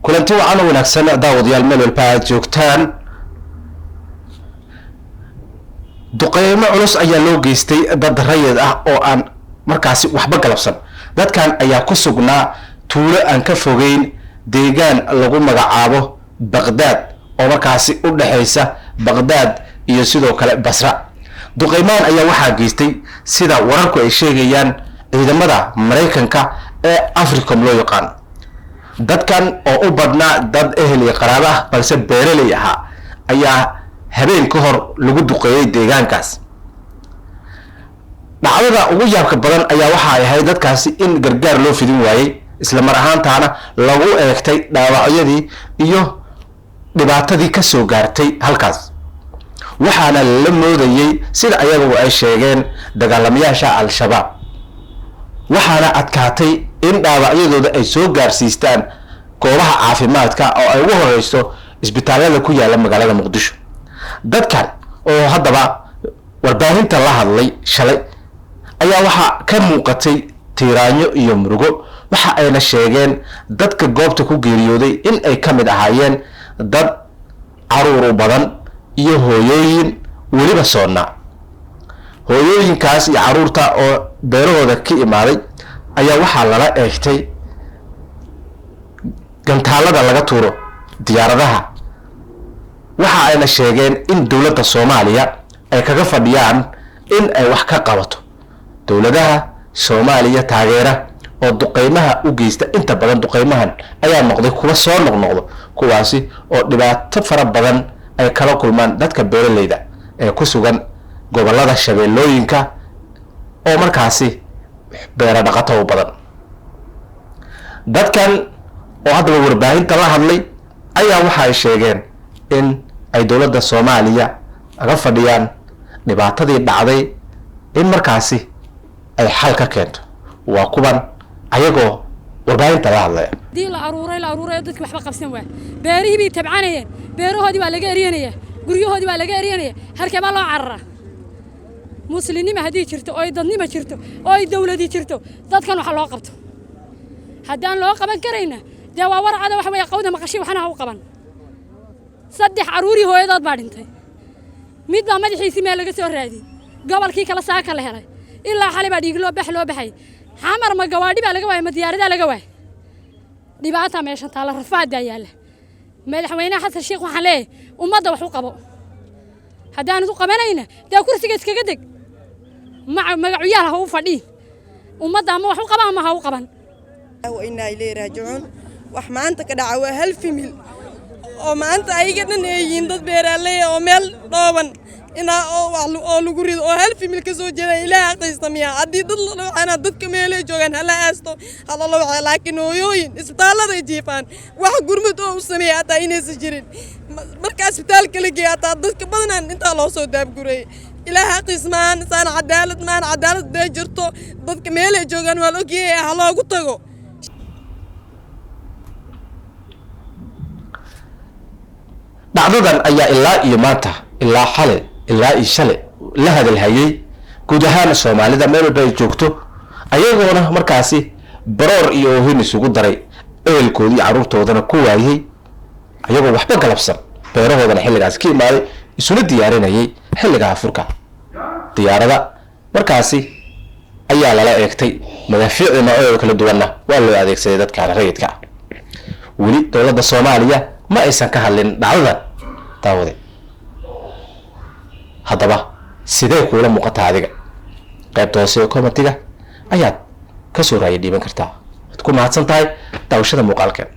Kulanti wacan oo wanaagsan, daawadayaal, meel walba aad joogtaan. Duqeymo culus ayaa loo geystay dad rayid ah oo aan markaasi waxba galabsan. Dadkan ayaa ku sugnaa tuulo aan ka fogeyn deegaan lagu magacaabo Baqdaad, oo markaasi u dhexaysa Baqdaad iyo sidoo kale Basra. Duqeymahan ayaa waxaa geystay, sida wararku ay sheegayaan, ciidamada Maraykanka ee Africom loo yaqaan. Dadkan oo u badnaa dad ehel iyo qaraabo ah balse beeraley ahaa ayaa habeen ka hor lagu duqeeyey deegaankaas. Dhacdada ugu yaabka badan ayaa waxa ay ahayd dadkaasi in gargaar loo fidin waayey, isla mar ahaantaana lagu eegtay dhaawacyadii iyo dhibaatadii ka soo gaartay halkaas, waxaana la moodayey, sida ayagu ay sheegeen, dagaalamayaasha Al-Shabaab. Waxaana adkaatay in dhaawacyadooda ay soo gaarsiistaan goobaha caafimaadka oo ay ugu horeyso isbitaallada ku yaala magaalada Muqdisho. Dadkan oo haddaba warbaahinta la hadlay shalay ayaa waxaa ka muuqatay tiiraanyo iyo murugo, waxa ayna sheegeen dadka goobta ku geeriyooday in ay ka mid ahaayeen dad caruur u badan iyo hooyooyin weliba soonnaa. Hooyooyinkaas iyo caruurta oo beerahooda ka imaaday ayaa waxaa lala eegtay gantaalada laga tuuro diyaaradaha, waxa ayna sheegeen in dowladda Soomaaliya ay kaga fadhiyaan in ay wax ka qabato dowladaha Soomaaliya taageera oo duqeymaha u geysta. Inta badan duqeymahan ayaa noqday kuwa soo noqnoqdo, kuwaasi oo dhibaato fara badan ay kala kulmaan dadka beeraleyda ee ku sugan gobollada Shabeellooyinka oo markaasi beero dhaqato u badan. Dadkan oo haddaba warbaahinta la hadlay ayaa waxa ay sheegeen in ay dowladda Soomaaliya aga fadhiyaan dhibaatadii dhacday in markaasi ay xal ka keento. Waa kuban ayagoo warbaahinta la hadlaya. Hadii la aruuray, la aruuray, dadki waxba qabsan waay. Beerihii bay tabcanayeen, beerahoodii baa laga eryanaya, guryahoodii baa laga eryanaya. Halkee baa loo cararaa? Muslimnima haddii jirto oo ay dadnima jirto oo ay dawladi jirto, dadkan waxa loo qabto. Haddaan loo qaban karayna, dee waa warcada waxa weeye qawda maqashay, waxna ha u qaban. 3 carruurii hooyadood baa dhintay, mid baa madaxiisii meel laga soo raadiyey, gobolkii kale saaka la helay. Ilaa xalay baa dhiig loo bax loo baxay. Xamar ma gawaadhi baa laga waayay? Ma diyaaradaa laga waayay? Dhibaata meeshan taalla, rafaadaa yaalla. Madaxweynaha Xasan Sheekh waxaan leeyahay, ummadda wax u qabo. Haddaanad u qabanayna, dee kursiga iskaga deg, magacuyaal ha u fadhiin. Ummadda ama wax u qaba ama ha u qaban. Wa innaa ilayhi raajicuun. Wax maanta ka dhaca waa hal family oo maanta ayaga dhan ay yihiin dad beeraaley oo meel dhooban inaa oo wax oo lagu rido oo hal family ka soo jeeda. Ilaahay xaqiista miya? Haddii dad la dhawacana, dadka meelay joogaan hala aasto, hala la waca, laakiin hooyooyin isbitaalladay jiifaan, wax gurmad oo u sameeya hataa inaysan jirin. Marka isbitaalka la geeya, hataa dadka badanaan intaa loo soo daabgurayay. Ilaahay xaqiis maahan saan, cadaalad maahan. Cadaalad hadday jirto, dadka meelay joogaan waa la ogyahay, ha loogu tago. Dhacdadan ayaa ilaa iyo maanta, ilaa xale, ilaa iyo shale la hadalhayay guud ahaan Soomaalida meel walba ay joogto, ayagoona markaasi baroor iyo oohin isugu daray, ehelkoodii iyo carruurtoodana ku waayey ayagoo waxba galabsan, beerahoodana xilligaasi ka imaaday, isula diyaarinayay xilliga afurka. Diyaarada markaasi ayaa lala eegtay, madaafiicda noocyadooda kala duwanna waa loo adeegsaday dadkaan rayidka ah. Weli dowladda Soomaaliya ma aysan ka hadlin dhacdadan. Daawade, haddaba sidee kuula muuqataa adiga? Qaybta hoose ee commentiga ayaad kasoo raaya dhiiban kartaa. Waad ku mahadsan tahay daawashada muuqaalkeen.